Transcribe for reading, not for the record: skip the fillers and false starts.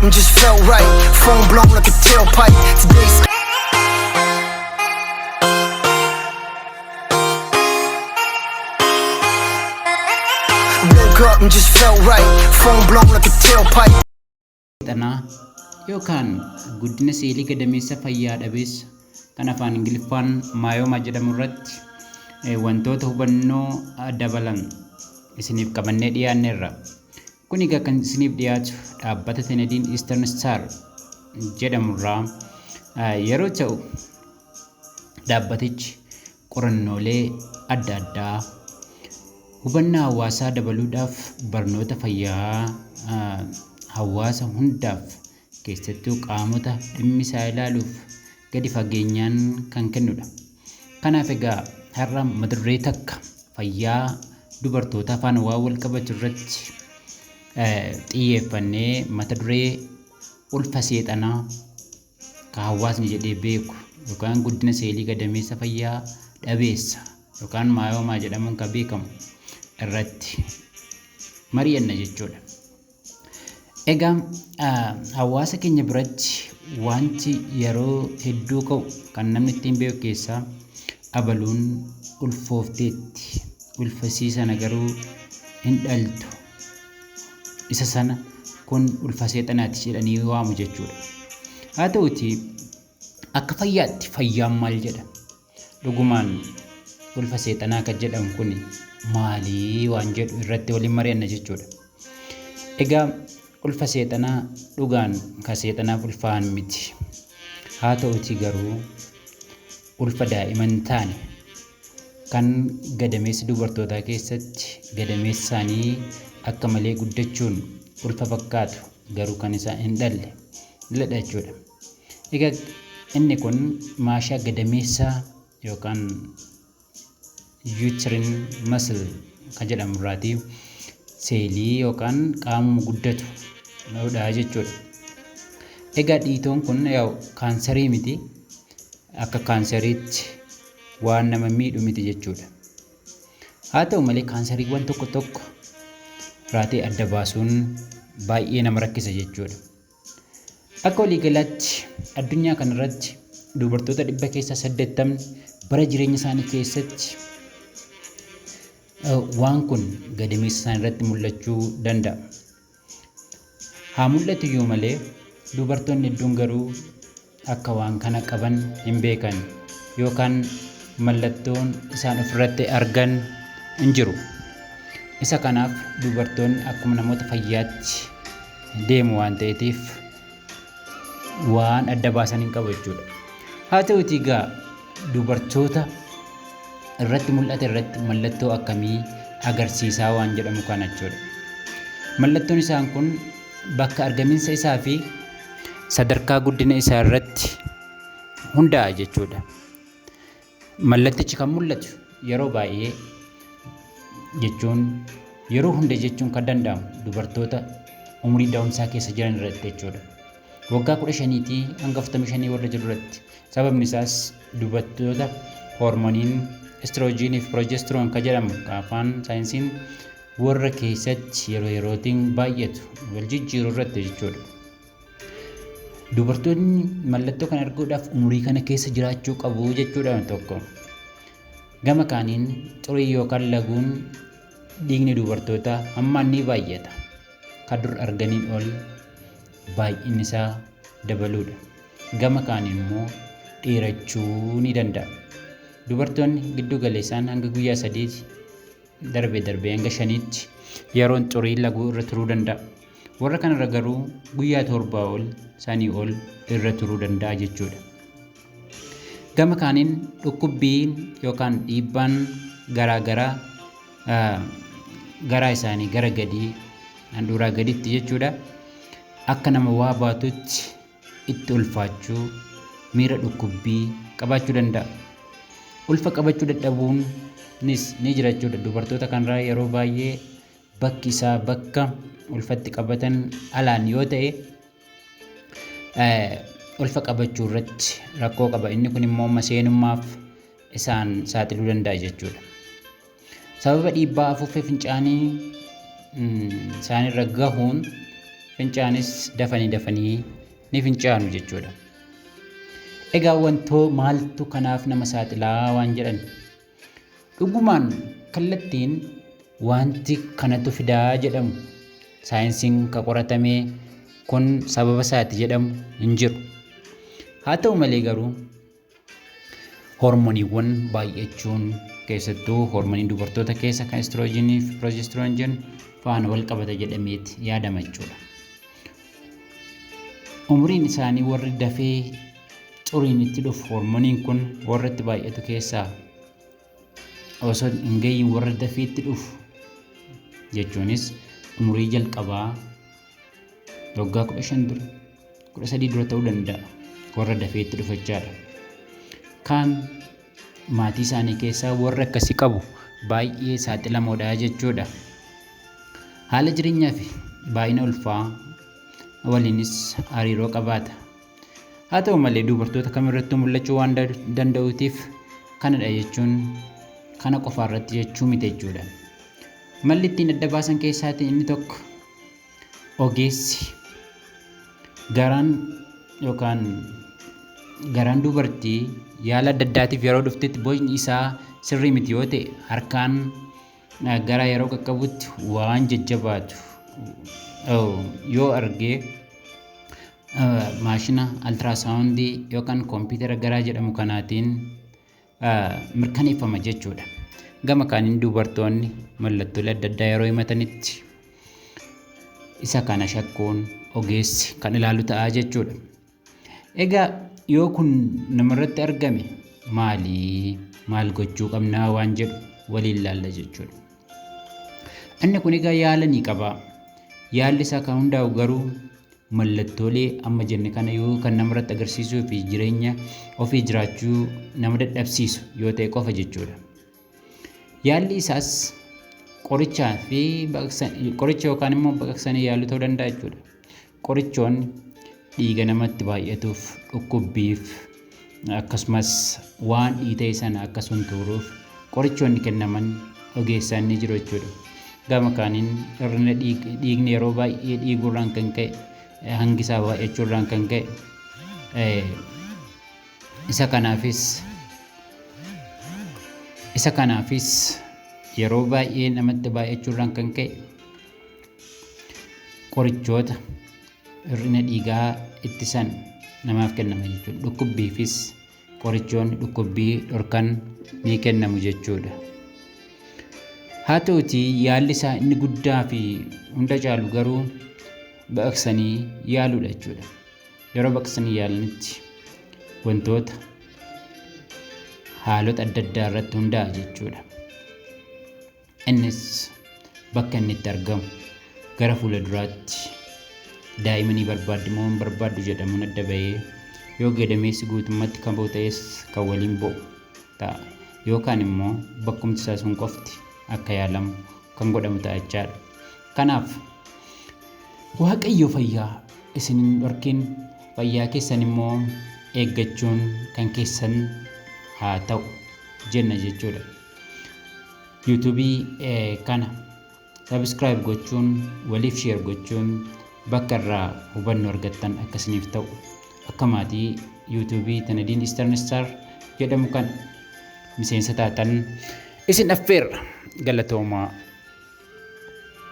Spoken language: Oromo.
up and just felt right. Phone blown like a tailpipe. Today's woke up and just felt right. Phone blown like a tailpipe. Seexanaa yookaan guddina seelii gadameessa fayyaa dhabeessa kan afaan Ingiliffaan myoma jedhamu irratti wantoota hubannoo dabalan isiniif qabannee dhiyaanneerra. Kun egaa kan isiniif dhiyaatu dhaabbata Tenediin Eastern Star jedhamurraa yeroo ta'u, dhaabbatichi qorannoolee adda addaa hubannaa hawaasaa dabaluudhaaf barnoota fayyaa hawaasa hundaaf, keessattuu qaamota dhimmi isaa ilaaluuf gadi fageenyaan kan kennudha. Kanaaf egaa har'a mata duree takka fayyaa dubartootaa faana waan wal qabatu irratti xiyyeeffannee, mata duree ulfa seexanaa ka hawaasni jedhee beeku yookaan guddina seelii gadameessa fayyaa dhabeessa yookaan myoma jedhamuun kan beekamu irratti mari'anna jechuudha. Egaa hawaasa keenya biratti wanti yeroo hedduu ka'u kan namni ittiin beeku keessaa abaluun ulfoofteetti, ulfasii sana garuu hin dhaltu. Isa sana kun ulfa seexanaati jedhanii waamu jechuudha. Haa ta'uti, akka fayyaatti fayyaan maal jedha? Dhugumaan ulfa seexanaa kan jedhamu kun maalii waan jedhu irratti waliin mari'anna jechuudha. Egaa ulfa seexanaa dhugaan kan seexanaaf ulfaa'an miti. Haa ta'uti garuu ulfa daa'ima hin taane kan gadameessa dubartootaa keessatti gadameessa isaanii akka malee guddachuun ulfa fakkaatu, garuu kan isaan hin dhalle ledha jechuudha. Egaa inni kun maashaa gadameessaa yookaan uterine muscle kan jedhamu irraati seelii yookaan qaamuma guddatu dha jechuudha. Egaa dhiitoon kun yaa'u kaansarii miti, akka kaansariitti waan nama miidhu miti jechuudha. Haa ta'u malee kaansariiwwan tokko tokko raatee adda baasuun baay'ee nama rakkisa jechuudha. Akka waliigalaatti addunyaa kanarratti dubartoota 80% bara jireenya isaanii keessatti waan kun gadameessa isaanii irratti mul'achuu danda'a. Haa mul'atu iyyuu malee dubartoonni hedduun garuu akka waan kana qaban hin beekan yookaan mallattoon isaan ofirratti argan hin jiru. Isa kanaaf dubartoonni akkuma namoota fayyaatti deemu waan ta'eetiif waan adda baasan hin qabu jechuudha. Haa ta'utii egaa dubartoota irratti mul'ate irratti mallattoo akkamii agarsiisaa waan jedhamu kana jechuudha. Mallattoon isaan kun bakka argaminsa isaa fi sadarkaa guddina isaa irratti hundaa'a jechuudha. Mallattichi kan mul'atu yeroo baay'ee jechuun yeroo hunda jechuun kan danda'amu dubartoota umurii da'umsaa keessa jiran irratti jechuudha. Waggaa 15tii hanga 45 warra jiru irratti. Sababni isaas dubartoota hoormoniin estrogenii fi progesterone kan jedhamu kan afaan saayinsiin warra keessatti yeroo yerootiin baay'atu wal jijjiiru irratti jechuudha. Dubartoonni mallattoo kana arguudhaaf umurii kana keessa jiraachuu qabu jechuudha tokko. Gama kaaniin xurii yookaan laguun dhiigni dubartootaa hammaan ni baay'ata. Kan dur arganiin ol baay'inni isaa dabaluudha. Gama kaaniin immoo dheerachuu ni danda'a. Dubartoonni giddu galeessaan hanga guyyaa 3 darbee darbee hanga 5tti yeroon xurii laguu irra turuu danda'a. Warra kanarra garuu guyyaa 7 ol, sanii ol irra turuu danda'a jechuudha. Gama kaaniin dhukkubbiin yookaan dhiibbaan garaa garaa garaa isaanii gara gadii, handhuuraa gaditti jechuudha. Akka nama waa baatutti itti ulfaachuu, miira dhukkubbii qabaachuu danda'a. Ulfa qabachuu dadhabuunis ni jira jechuudha. Dubartoota kanarraa yeroo baay'ee bakki isaa bakka ulfatti qabatan alaan yoo ta'e ulfa qabachuu irratti rakkoo qaba. Inni kun immoo maseenummaaf isaan saaxiluu danda'a jechuudha. Sababa dhiibbaa afuuffee fincaanii isaanirra gahuun Fincaanis dafanii dafanii ni fincaanu jechuudha. Egaa wantoo maaltu kanaaf nama saaxilaa waan jedhan dhugumaan kallattiin wanti kanatu fidaa jedhamu saayinsiin ka qoratamee kun sababa isaati jedhamu hin jiru. Haa ta'u malee garuu hormoniiwwan baay'achuun keessattuu hormoniin dubartoota keessa kan estiroojiinii fi piroojistiroon jennu faana wal qabata jedhameeti yaadama jechuudha. Umriin isaanii warri dafee xuriin itti dhufu hormoniin kun warra itti baay'atu keessaa osoo hin gahiin warra dafee itti dhufu jechuunis umurii jalqabaa waggaa 15 dura 13 dura ta'uu danda'a warra dafee itti dhufachaadha. Kaan maatii isaanii keessaa warra akkasii qabu baay'ee saaxilamoodha jechuudha. Haala jireenyaa fi baay'ina ulfaa waliinis hariiroo qabaata. Haa ta'u malee dubartoota kamirrattuu mul'achuu waan danda'uutiif kanadha jechuun kana qofaarratti jechuu miti jechuudha. Malli ittiin adda baasan keessaatii inni tokko ogeessi garaan yookaan garaan dubartii yaala adda addaatiif yeroo dhuftetti bocni isaa sirrii miti yoo ta'e harkaan gara yeroo qaqqabutti waan jajjabaatu yoo argee maashina altiraasaawundii yookaan kompiitara garaa jedhamu kanaatiin mirkaneeffama jechuudha. Gama kaaniin dubartoonni mallattoolee adda addaa yeroo himatanitti isa kana shakkuun ogeessi kan ilaalu ta'a jechuudha. Egaa yoo kun namarratti argame maali maal gochuu qabnaa waan jedhu waliin ilaalla jechuudha. Inni kun egaa yaala ni qaba. Yaalli isaa kan hundaa'u garuu mallattoolee amma jenne kana yoo kan namarratti agarsiisuu fi jireenya ofii jiraachuu nama dadhabsiisu yoo ta'e qofa jechuudha. Yaalli isaas qorichaa fi qoricha yookaan immoo baqaqsanii yaaluu ta'uu danda'a jechuudha. Qorichoonni dhiiga namatti baay'atuuf, dhukkubbiif akkasumas waan dhiita'e sana akka suntuuruuf qorichoonni kennaman ogeessaan ni jiru jechuudha. Gama kaaniin hir'ina dhiigni yeroo baay'ee dhiiguurraan kan ka'e hangi isaa baay'achuurraan kan ka'e isa kanaafis yeroo baay'ee namatti baay'achuurraan kan ka'e qorichoota hir'ina dhiigaa ittisan namaaf kennama jechuudha. Dhukkubbiifis qorichoonni dhukkubbii dhorkan ni kennamu jechuudha. Haa ta'utii yaalli isaa inni guddaa fi hunda caalu garuu baqaqsanii yaaluudha jechuudha. Yeroo baqaqsanii yaalanitti wantoota haalota adda addaa irratti hundaa'a jechuudha. Innis bakka inni itti argamu gara fuula duraatti daa'ima ni barbaaddi moo hin barbaaddu jedhamuun adda bahee yoo gadameessi guutummaatti kan ba'u ta'es kan waliin ba'u ta'a. Yookaan immoo bakkumti isaa sun qofti akka yaalamu kan godhamu ta'a jechaadha. Kanaaf Waaqayyo fayyaa isin hin dhorkin, fayyaa keessan immoo eeggachuun kan keessan haa ta'u jenna jechuudha. Yuutuubii kana subscribe gochuun waliif share gochuun bakka irraa hubannoo argattan akka isiniif ta'u akka maatii yuutuubii Tanadiin Eastern Star jedhamu kan miseensa taatan isin affeerra. Galatoomaa.